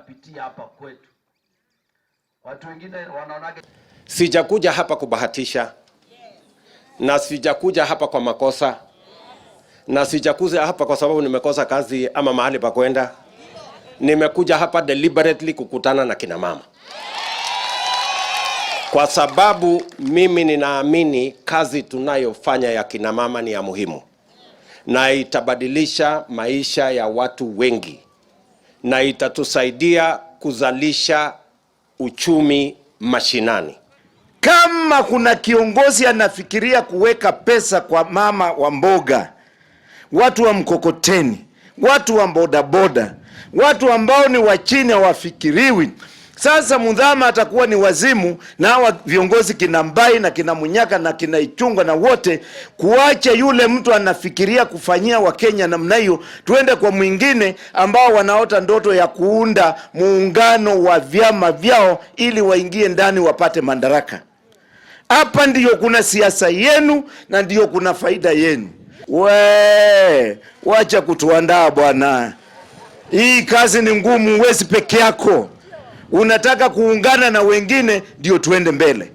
Tunapitia hapa kwetu. Watu wengine wanaonaga Sijakuja hapa kubahatisha na sijakuja hapa kwa makosa na sijakuja hapa kwa sababu nimekosa kazi ama mahali pa kwenda. Nimekuja hapa deliberately kukutana na kina mama kwa sababu mimi ninaamini kazi tunayofanya ya kina mama ni ya muhimu na itabadilisha maisha ya watu wengi na itatusaidia kuzalisha uchumi mashinani. Kama kuna kiongozi anafikiria kuweka pesa kwa mama wa mboga, watu wa mkokoteni, watu wa bodaboda, watu ambao ni wa chini hawafikiriwi. Sasa Mudhama atakuwa ni wazimu na hawa viongozi kina Mbai na kina Munyaka na kina Ichung'wah na wote, kuacha yule mtu anafikiria kufanyia Wakenya namna hiyo, tuende kwa mwingine ambao wanaota ndoto ya kuunda muungano wa vyama vyao ili waingie ndani wapate madaraka. Hapa ndiyo kuna siasa yenu na ndiyo kuna faida yenu. We, wacha kutuandaa bwana. Hii kazi ni ngumu, huwezi peke yako. Unataka kuungana na wengine ndio tuende mbele.